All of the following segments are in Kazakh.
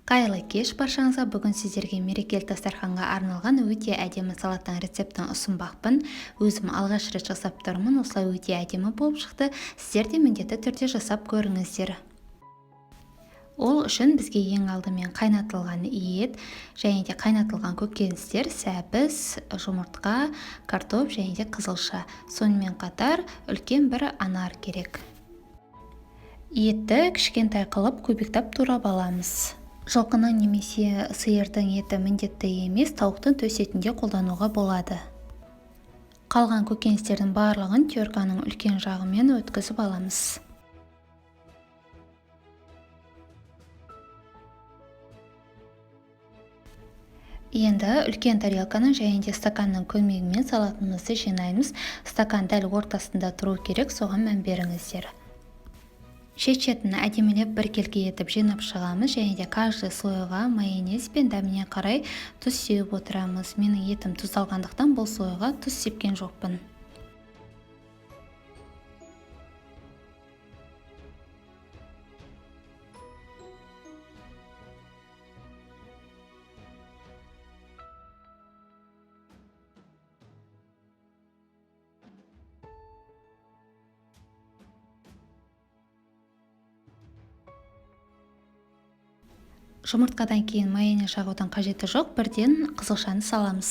Қайырлы кеш баршаңызға! Бүгін сіздерге мерекелік дастарханға арналған өте әдемі салаттың рецептін ұсынбақпын. Өзім алғаш рет жасап тұрмын, осылай өте әдемі болып шықты. Сіздер де міндетті түрде жасап көріңіздер. Ол үшін бізге ең алдымен қайнатылған ет және де қайнатылған көкөністер, сәбіз, жұмыртқа, картоп және де қызылша. Сонымен қатар үлкен бір анар керек. Етті кішкентай қылып кубиктап турап аламыз. Жылқының немесе сиырдың еті міндетті емес, тауықтың төс етін де қолдануға болады. Қалған көкөністердің барлығын терканың үлкен жағымен өткізіп аламыз. Енді үлкен тарелканың және де стаканның көмегімен салатымызды жинаймыз. Стакан дәл ортасында тұру керек, соған мән беріңіздер. Шет-шетін әдемілеп біркелкі етіп жинап шығамыз және де каждый слойға майонез бен дәміне қарай тұз сеуіп отырамыз. Менің етім тұздалғандықтан бұл слойға тұз сепкен жоқпын. Жұмыртқадан кейін майонез жағудың қажеті жоқ, бірден қызылшаны саламыз.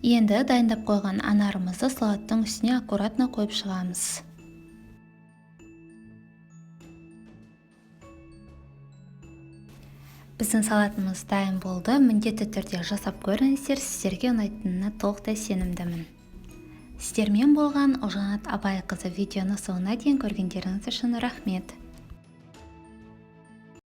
Енді дайындап қойған анарымызды салаттың үстіне аккуратно қойып шығамыз. Біздің салатымыз дайын болды. Міндетті түрде жасап көріңіздер, сіздерге ұнайтынына толықтай сенімдімін. Сіздермен болған Ұлжанат Абайқызы. Видеоны соңына дейін көргендеріңіз үшін рахмет.